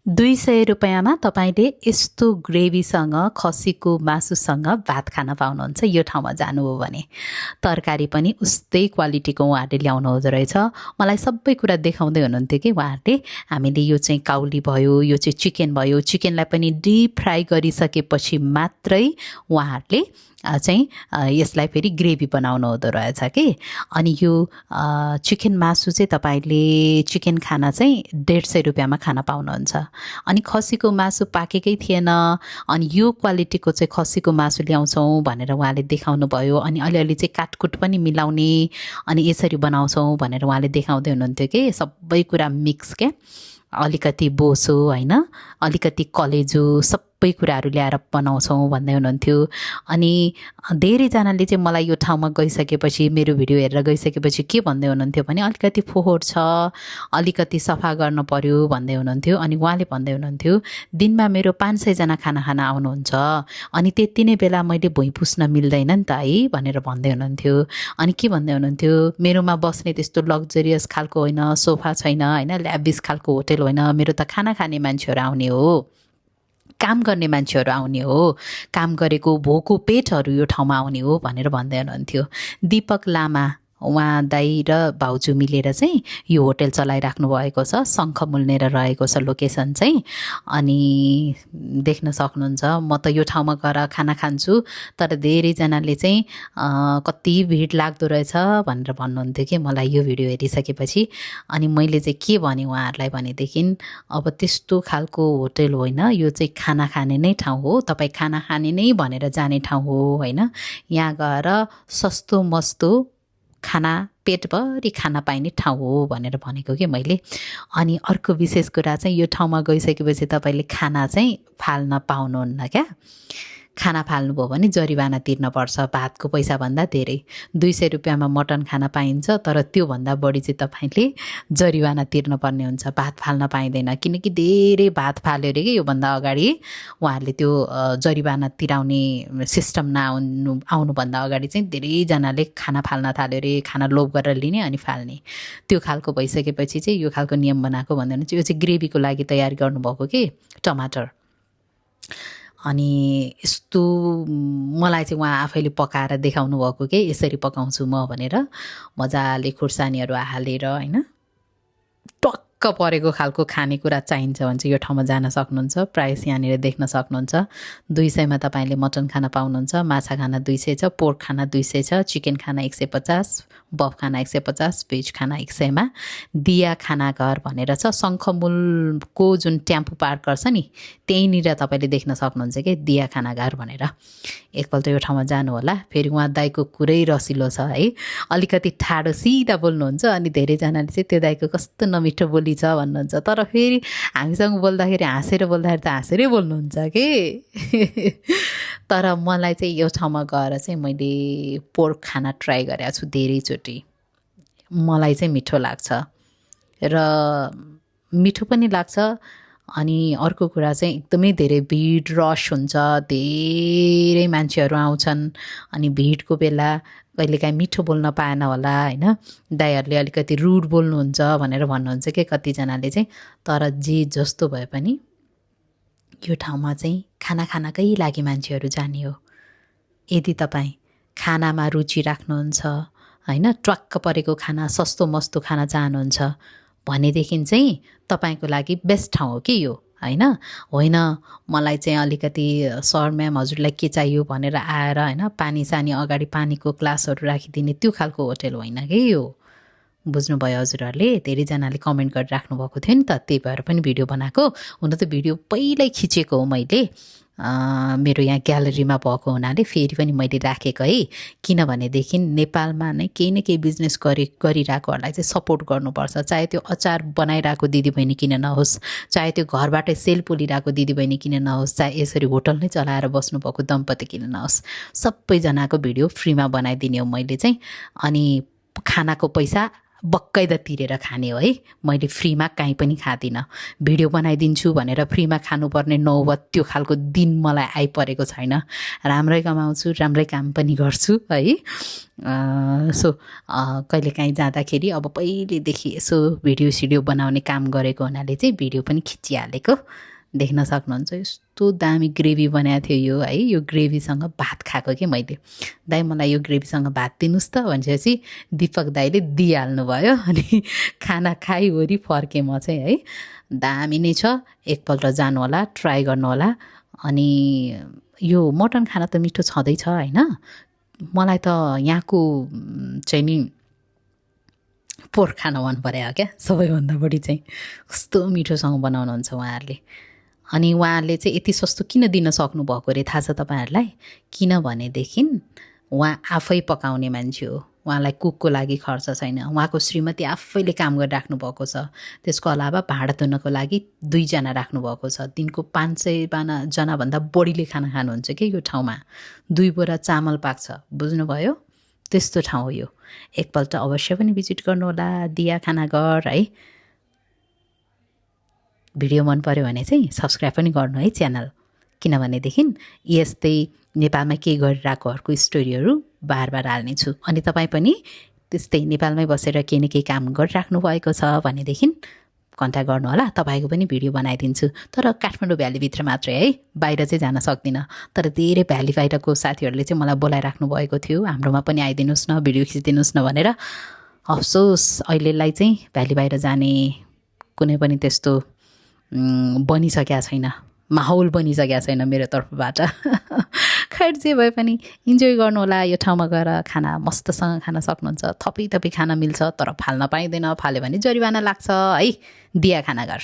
200 रुपैयाँमा तपाईले यस्तो ग्रेभीसँग खसीको मासुसँग भात खान पाउनुहुन्छ यो ठाउँमा जानुभयो भने। तरकारी पनि उस्तै क्वालिटीको उहाँहरूले ल्याउनु हुँदो रहेछ। मलाई सबै कुरा देखाउँदै हुनुहुन्थ्यो कि उहाँहरूले हामीले यो चाहिँ काउली भयो, यो चाहिँ चिकन भयो, चिकनलाई पनि डीप फ्राई गरिसकेपछि मात्रै उहाँहरूले चाहिँ यसलाई फेरि ग्रेभी बनाउनु हुँदो रहेछ कि। अनि यो चिकन मासु चाहिँ तपाईले चिकन खाना चाहिँ 150 रुपैयाँमा खान पाउनुहुन्छ। अनि खसीको मासु पाकेकै थिएन, अनि यो क्वालिटीको चाहिँ खसीको मासु ल्याउँछौँ भनेर उहाँले देखाउनु भयो। अनि अलिअलि चाहिँ काटकुट पनि मिलाउने अनि यसरी बनाउँछौँ भनेर उहाँले देखाउँदै हुनुहुन्थ्यो कि सबै कुरा मिक्स के, अलिकति बोसो होइन, अलिकति कलेजो सबै कुराहरू ल्याएर बनाउँछौँ भन्दै हुनुहुन्थ्यो। अनि धेरैजनाले चाहिँ मलाई यो ठाउँमा गइसकेपछि, मेरो भिडियो हेरेर गइसकेपछि के भन्दै हुनुहुन्थ्यो भने अलिकति फोहोर छ, अलिकति सफा गर्न पर्यो भन्दै हुनुहुन्थ्यो। अनि उहाँले भन्दै हुनुहुन्थ्यो दिनमा मेरो 500 जना खाना खान आउनुहुन्छ, अनि त्यति नै बेला मैले भुइँ पुस्न मिल्दैन नि त है भनेर भन्दै हुनुहुन्थ्यो। अनि के भन्दै हुनुहुन्थ्यो, मेरोमा बस्ने त्यस्तो लग्जरियस खालको होइन, सोफा छैन होइन, ल्याभिस खालको होटल होइन, मेरो त खाना खाने मान्छेहरू आउने हो, काम गर्ने मान्छेहरू आउने हो, काम गरेको भोको पेटहरू यो ठाउँमा आउने हो भनेर भन्दै हुनुहुन्थ्यो। दीपक लामा उहाँ दाई र भाउजू मिलेर चाहिँ यो होटल चलाइराख्नु भएको छ। शङ्खमुलनेर रहेको छ लोकेसन चाहिँ। अनि देख्न सक्नुहुन्छ म त यो ठाउँमा गएर खाना खान्छु, तर धेरैजनाले चाहिँ कति भिड लाग्दो रहेछ भनेर भन्नुहुन्थ्यो कि मलाई यो भिडियो हेरिसकेपछि। अनि मैले चाहिँ के भने उहाँहरूलाई भनेदेखि अब त्यस्तो खालको होटल होइन, यो चाहिँ खाना खाने नै ठाउँ हो, तपाईँ खाना खाने नै भनेर जाने ठाउँ हो होइन। यहाँ गएर सस्तो मस्तो खाना पेटभरि खाना पाइने ठाउँ हो भनेर भनेको कि मैले। अनि अर्को विशेष कुरा चाहिँ यो ठाउँमा गइसकेपछि तपाईँले खाना चाहिँ फाल्न पाउनुहुन्न क्या। खाना फाल्नुभयो भने जरिवाना तिर्नुपर्छ, भातको पैसाभन्दा धेरै। 200 रुपैयाँमा मटन खाना पाइन्छ, तर त्योभन्दा बढी चाहिँ तपाईँले जरिवाना तिर्नुपर्ने हुन्छ, भात फाल्न पाइँदैन। किनकि धेरै भात फाल्यो अरे कि योभन्दा अगाडि उहाँहरूले त्यो जरिवाना तिराउने सिस्टम आउनुभन्दा अगाडि चाहिँ धेरैजनाले खाना फाल्न थाल्यो अरे, खाना लोभ गरेर लिने अनि फाल्ने। त्यो खालको भइसकेपछि चाहिँ यो खालको नियम बनाएको भन्दैन चाहिँ। यो चाहिँ ग्रेभीको लागि तयारी गर्नुभएको कि टमाटर। अनि यस्तो मलाई चाहिँ उहाँ आफैले पकाएर देखाउनु भएको कि यसरी पकाउँछु म भनेर, मजाले खुर्सानीहरू हालेर होइन। टक्क परेको खालको खानेकुरा चाहिन्छ भने चाहिँ यो ठाउँमा जान सक्नुहुन्छ। प्राइस यहाँनिर देख्न सक्नुहुन्छ। 200मा तपाईँले मटन खाना पाउनुहुन्छ, माछा खाना 200 छ, पोर्क खाना 200 छ, चिकन खाना 150, बफ खाना 150, भेज खाना 100मा दिया खाना घर भनेर छ। शङ्खमुलको जुन टेम्पो पार्क गर्छ नि त्यहीँनिर तपाईँले देख्न सक्नुहुन्छ कि दिया खाना घर भनेर। एकपल्ट यो ठाउँमा जानु होला। फेरि उहाँ दाइको कुरै रसिलो छ है, अलिकति ठाडो सिधा बोल्नुहुन्छ। अनि धेरैजनाले चाहिँ त्यो दाइको कस्तो नमिठो बोली छ भन्नुहुन्छ, तर फेरि हामीसँग बोल्दाखेरि हाँसेर बोल्दाखेरि त हाँसेरै बोल्नुहुन्छ कि। तर मलाई चाहिँ यो ठाउँमा गएर चाहिँ मैले पोर्क खाना ट्राई गरेको छु धेरैचोटि। मलाई चाहिँ मिठो लाग्छ र मिठो पनि लाग्छ। अनि अर्को कुरा चाहिँ एकदमै धेरै भिड रस हुन्छ, धेरै मान्छेहरू आउँछन्। अनि भिडको बेला कहिलेकाहीँ मिठो बोल्न पाएन होला होइन, दाइहरूले अलिकति रुड बोल्नुहुन्छ भनेर भन्नुहुन्छ कि कतिजनाले चाहिँ। तर जे जस्तो भए पनि यो ठाउँमा चाहिँ खाना खानकै लागि मान्छेहरू जाने हो। यदि तपाईँ खानामा रुचि राख्नुहुन्छ होइन, ट्वाक्क परेको खाना, सस्तो मस्तो खाना चाहनुहुन्छ भनेदेखि चाहिँ तपाईँको लागि बेस्ट ठाउँ हो कि यो होइन। मलाई चाहिँ अलिकति सर म्याम हजुरलाई के चाहियो भनेर आएर होइन पानी सानी अगाडि पानीको ग्लासहरू राखिदिने त्यो खालको होटल होइन कि यो। बुझ्नुभयो हजुरहरूले? धेरैजनाले कमेन्ट गरिराख्नु भएको थियो नि त, त्यही भएर पनि भिडियो बनाएको। हुन त भिडियो पहिल्यै खिचेको हो मैले, मेरो यहाँ ग्यालरीमा भएको हुनाले फेरि पनि मैले राखेको है। किनभनेदेखि नेपालमा नै केही न केही बिजनेस गरिरहेकोहरूलाई चाहिँ सपोर्ट गर्नुपर्छ। चाहे त्यो अचार बनाइरहेको दिदीबहिनी किन नहोस्, चाहे त्यो घरबाटै सेल पोलिरहेको दिदीबहिनी किन नहोस्, चाहे यसरी होटल नै चलाएर बस्नुभएको दम्पति किन नहोस्, सबैजनाको भिडियो फ्रीमा बनाइदिने हो मैले चाहिँ। अनि खानाको पैसा बक्कैदा तिरेर खाने हो है। मैले फ्रीमा काहीँ पनि खाँदिनँ। भिडियो बनाइदिन्छु भनेर फ्रीमा खानुपर्ने नौबत त्यो खालको दिन मलाई आइपरेको छैन। राम्रै कमाउँछु, राम्रै काम पनि गर्छु है। कहिलेकाहीँ जाँदाखेरि अब पहिलेदेखि यसो भिडियो सिडियो बनाउने काम गरेको हुनाले चाहिँ भिडियो पनि खिचिहालेको देख्न सक्नुहुन्छ। यस्तो दामी ग्रेभी बनाएको थियो यो है। यो ग्रेभीसँग भात खाएको कि मैले। दाइ मलाई यो ग्रेभीसँग भात दिनुहोस् त भनेपछि दीपक दाइले दिइहाल्नु भयो। अनि खाना खाइवरी फर्केँ म चाहिँ है। दामी नै छ, एकपल्ट जानु होला, ट्राई गर्नु होला। अनि यो मटन खाना त मिठो छँदैछ होइन। मलाई त यहाँको चाहिँ नि पोर्क खान मन पऱ्यो क्या सबैभन्दा बढी चाहिँ। कस्तो मिठोसँग बनाउनुहुन्छ उहाँहरूले। अनि उहाँहरूले चाहिँ यति सस्तो किन दिन सक्नुभएको अरे थाहा छ तपाईँहरूलाई? किनभनेदेखि उहाँ आफै पकाउने मान्छे हो। उहाँलाई कुकको लागि खर्च छैन। उहाँको श्रीमती आफैले काम गरिराख्नु भएको छ। त्यसको अलावा भाँडा धुनको लागि 2 जना राख्नुभएको छ। दिनको 500 जनाभन्दा बढीले खाना खानुहुन्छ कि यो ठाउँमा। 2 बोरा चामल पाक्छ, बुझ्नुभयो? त्यस्तो ठाउँ हो यो। एकपल्ट अवश्य पनि भिजिट गर्नुहोला दिया खानाघर है। भिडियो मन पर्यो भने चाहिँ सब्सक्राइब पनि गर्नु है च्यानल। किनभनेदेखि यस्तै नेपालमा के गरिरहेकोहरूको स्टोरीहरू बार बार हाल्नेछु। अनि तपाईँ पनि त्यस्तै नेपालमै बसेर केही न केही काम गरिराख्नु भएको छ भनेदेखि कन्ट्याक्ट गर्नु होला, तपाईँको पनि भिडियो बनाइदिन्छु। तर काठमाडौँ भ्यालीभित्र मात्रै है, बाहिर चाहिँ जान सक्दिनँ। तर धेरै भ्याली बाहिरको साथीहरूले चाहिँ मलाई बोलाइराख्नु भएको थियो, हाम्रोमा पनि आइदिनुहोस् न, भिडियो खिचिदिनुहोस् न भनेर। अफसोस अहिलेलाई चाहिँ भ्याली बाहिर जाने कुनै पनि त्यस्तो बनिसकेको छैन, माहौल बनिसकेको छैन मेरो तर्फबाट। खैर जे भए पनि इन्जोय गर्नु होला। यो ठाउँमा गएर खाना मस्तसँग खान सक्नुहुन्छ। थपी खाना मिल्छ, तर फाल्न पाइँदैन। फाल्यो भने जरिवाना लाग्छ है। दिया खानाघर।